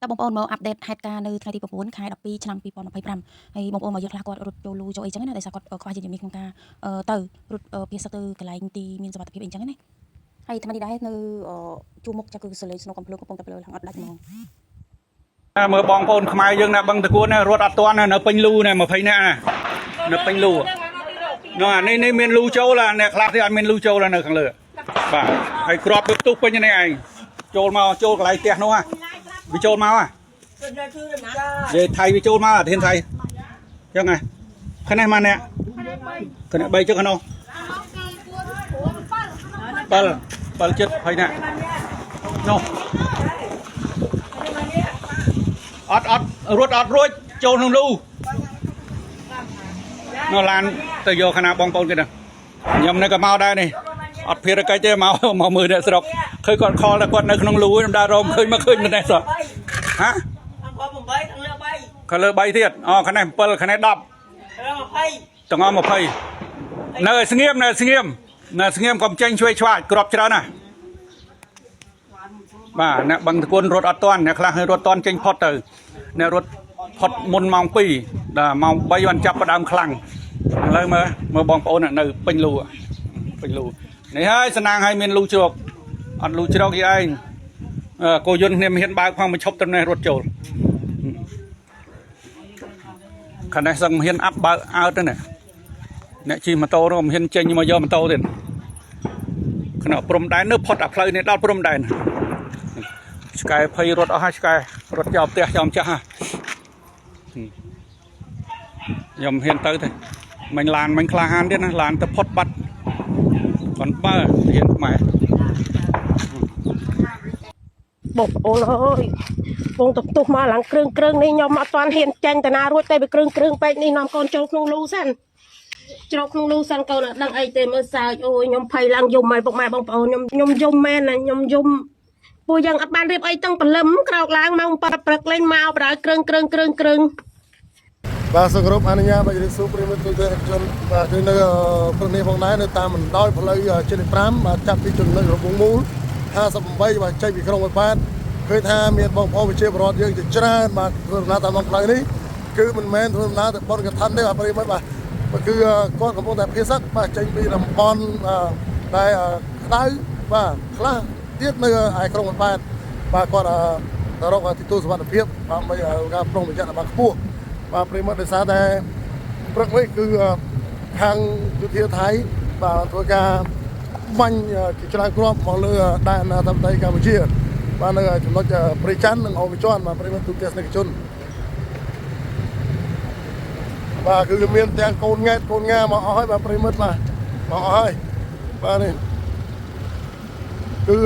តើបងប្អូនមក update ហេតុការណ៍នៅថ្ងៃទី9ខែ12ឆ្នាំ2025ហើយបងប្អូនមកយើងខ្លះគាត់រត់ចូលលូចូលអីចឹងណាដោយសារគាត់ខ្វះជាតិជំនាញក្នុងការទៅរត់ភៀសសឹកទៅកន្លែងទីមានសុវត្ថិភាពអីចឹងណាហើយថ្មីនេះដែរនៅជួរមុខចាគឺសលេងស្នូកំភ្លើងកំពុងតែភ្លើឡើងអត់ដាច់ហ្មង។ មើលបងប្អូនខ្មែរយើងណាបឹងតកួនណារត់អត់ទាន់ណានៅពេញលូណា20នាក់ណានៅពេញលូនោះអានេះនេះមានលូចូលអាអ្នកខ្លះទៀតអត់មានលូចូលនៅខាងលើបាទហើយក្របវាផ្ទុះពេញនេះឯងចូលមកចូលកន្លែងផ្ទះនោះហ่ะវាចូលមកហ่ะនិយាយថៃវាចូលមកអាធានថៃចឹងហ៎ខាងនេះមកអ្នកខាងនេះ3ចឹងខាងនោះ7 7ចិត្ត20នាក់នោះ អត់អត់រត់អត់រួចចូលក្នុងលូនៅឡានទៅយកខណៈបងប្អូនគេហ្នឹងខ្ញុំនៅក៏មកដែរនេះអត់ភារកិច្ចទេមកមកមើលអ្នកស្រុកឃើញគាត់ខលតែគាត់នៅក្នុងលូខ្ញុំដើររមឃើញមកឃើញម្នេះសោះហ៎ 8ខាងលើ3 ខាងលើ3ទៀតអូខាងនេះ7ខាងនេះ10 ខាងលើ20 ទាំងអស់20នៅឲ្យស្ងៀមនៅឲ្យស្ងៀមនៅឲ្យស្ងៀមកុំចេញជួយឆ្វាចក្របច្រើនណាស់បាទអ្នកបឹងតគុណរត់អត់តាន់អ្នកខ្លះរត់តាន់ចេញផុតទៅអ្នករត់ផុតមុនម៉ោង2ដល់ម៉ោង3បានចាប់ផ្ដើមខ្លាំងឥឡូវមើលមើលបងប្អូននៅពេញលូពេញលូនេះហើយស្នាងហើយមានលូជ្រកអត់លូជ្រកយីឯងគោយន្តគ្នាមិនហ៊ានបើកផងមកឈប់ត្រឹមនេះរត់ចូលខាងនេះសឹងមិនហ៊ានអាប់បើកអើតទេណាអ្នកជិះម៉ូតូនោះមិនហ៊ានចេញមកយកម៉ូតូទៀតក្នុងព្រំដែននៅផុតអាផ្លូវនេះដល់ព្រំដែនឆ្កែភ័យរត់អស់ហើយឆ្កែរត់ចោលផ្ទះចោលម្ចាស់ហ่ะខ្ញុំហ៊ានទៅទេមិញឡានមិញក្លាហានទៀតណាឡានទៅផុតបាត់គាត់បើហ៊ានខ្មែរ បងប្អូនអើយពងទៅផ្ទុះមកឡើងគ្រឿងគ្រឿងនេះខ្ញុំអត់ទាន់ហ៊ានចាញ់តាណារួចតែវាគ្រឿងគ្រឿងពេកនេះនាំកូនចូលក្នុងលូសិនជ្រកក្នុងលូសិនកូនអត់ដឹងអីទេមើលសើចអូយខ្ញុំភ័យឡើងយំហើយពុកម៉ែបងប្អូនខ្ញុំខ្ញុំយំមែនណាខ្ញុំយំពួកយើងអត់បានរៀបអីតាំងព្រលឹមក្រោកឡើងម៉ោង7ព្រឹកលេងមកបដ ாய் គ្រឿងគ្រឿងគ្រឿងគ្រឿង។ បាទសូមគោរពអនុញ្ញាតបាទជម្រាបសួរប្រិយមិត្តទូទាំងប្រទេសជនបាទគឺនៅព្រឹកនេះផងដែរនៅតាមបណ្ដោយផ្លូវជាតិ5បាទចាប់ពីចំណុចរង្វង់មូល58បាទចេញពីក្រុងប៉ោយប៉ែតឃើញថាមានបងប្អូនប្រជាពលរដ្ឋយើងជាច្រើនបាទធ្វើដំណើរតាមដងផ្លូវនេះគឺមិនមែនធ្វើដំណើរទៅបនកឋិនទេបាទប្រិយមិត្តបាទបាទគឺគាត់កំពុងតែភៀសសឹកបាទចេញពីតំបន់ដែលក្តៅបាទខ្លះទៀតនៅឯក្រុងប៉ោយប៉ែតបាទគាត់ទៅរកទីទួលសុវត្ថិភាពបាទដើម្បីការប្រុងប្រយ័ត្នឲ្យបានខ្ពស់ បាទប្រិយមិត្តដោយសារតែព្រឹកនេះគឺខាងយោធាថៃបាទធ្វើការបាញ់ជាច្រើនគ្រាប់មកលើដែនអធិបតេយ្យកម្ពុជាបាទនៅចំណុចព្រៃច័ន្ទនិងអូវិជន់បាទប្រិយមិត្តទូទស្សនិកជនបាទគឺមានទាំងកូនង៉ែតកូនងាមកអស់ហើយបាទប្រិយមិត្តបាទមកអស់ហើយបាទនេះគឺ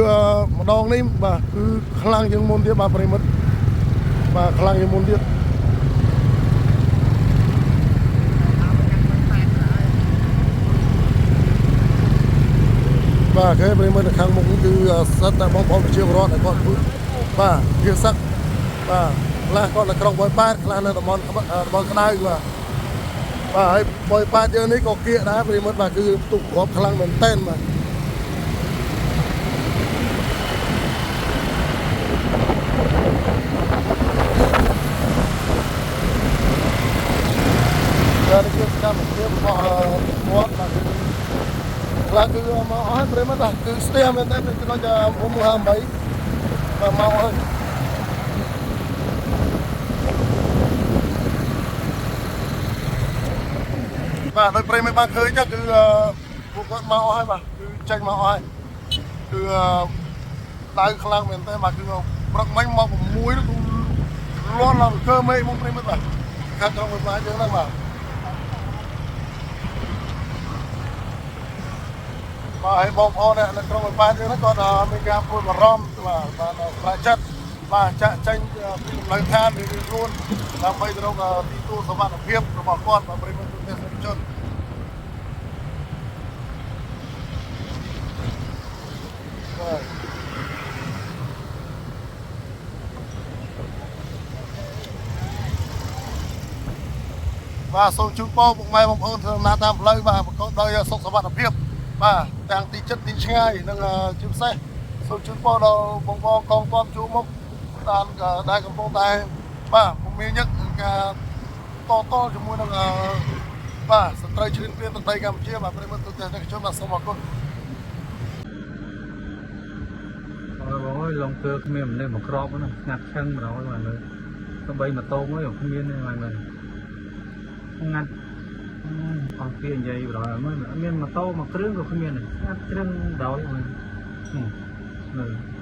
ម្ដងនេះបាទគឺខ្លាំងជាងមុនទៀតបាទប្រិយមិត្តបាទខ្លាំងជាងមុនទៀត បាទគេប្រិយមិត្តនៅខាងមុខនេះគឺសិតតែបងប្អូនប្រជាពលរដ្ឋដែលគាត់ធ្វើបាទជាសឹកបាទខ្លះគាត់នៅក្រុងប៉ោយប៉ែតខ្លះនៅតំបន់តំបន់ក្តៅបាទបាទហើយប៉ោយប៉ែតយើងនេះក៏គៀកដែរប្រិយមិត្តបាទគឺផ្ទុះគ្រាប់ខ្លាំងមែនទែនបាទបាទនេះគឺសកម្មភាពរបស់គាត់បាទគឺខ្លះគឺមកអស់ហើយប្រិយមិត្តបាទគឺស្ទះមែនទែននៅចំណុចភូមិ58បាទមកអស់ហើយ បាទដោយប្រិយមិត្តបានឃើញចឹងគឺពួកគាត់មកអស់ហើយបាទគឺចេញមកអស់ហើយគឺដៅខ្លាំងមែនតើបាទគឺព្រឹកមិញមក6នោះគឺលាន់ឡើងកើមេឃមកប្រិយមិត្តបាទខាងក្រុងវិបាលយើងហ្នឹងបាទបាទហើយបងប្អូនអ្នកនៅក្រុងវិបាលយើងហ្នឹងគាត់មានការព្រួយបារម្ភបាទបានប្រាក់ចិត្តបាទចាក់ចេញពីលំនៅឋានរៀងៗខ្លួនដើម្បីទៅរកទីទួលសុវត្ថិភាពរបស់គាត់បាទប្រិយមិត្តទស្សនិកជន បាទបាទសូមជូនពរពុកម៉ែបងប្អូនធ្វើដំណើរតាមផ្លូវបាទប្រកបដោយសុខសុវត្ថិភាពបាទទាំងទីជិតទីឆ្ងាយនិងជាពិសេសសូមជូនពរដល់បងប្អូនកងទ័ពជួរមុខ បានដែលកំពុងតែបាទមមាញឹកនឹងការតតល់ជាមួយនឹងបាទសត្រូវឈ្លានពានទឹកដីកម្ពុជាបាទប្រិមត្តទូទាំងជនបាទសូមអរគុណ អើបងអើយលងទើគ្មានមនុស្សមកក្របហ្នឹងស្ងាត់ឆឹងម្ដងបាទមើលទៅបីម៉ូតូមួយក៏គ្មានដែរបាទមើលស្ងាត់អស់ពីនិយាយម្ដងមើលមានម៉ូតូមួយគ្រឿងក៏គ្មានដែរស្ងាត់ជ្រឹងម្ដងមើលមើល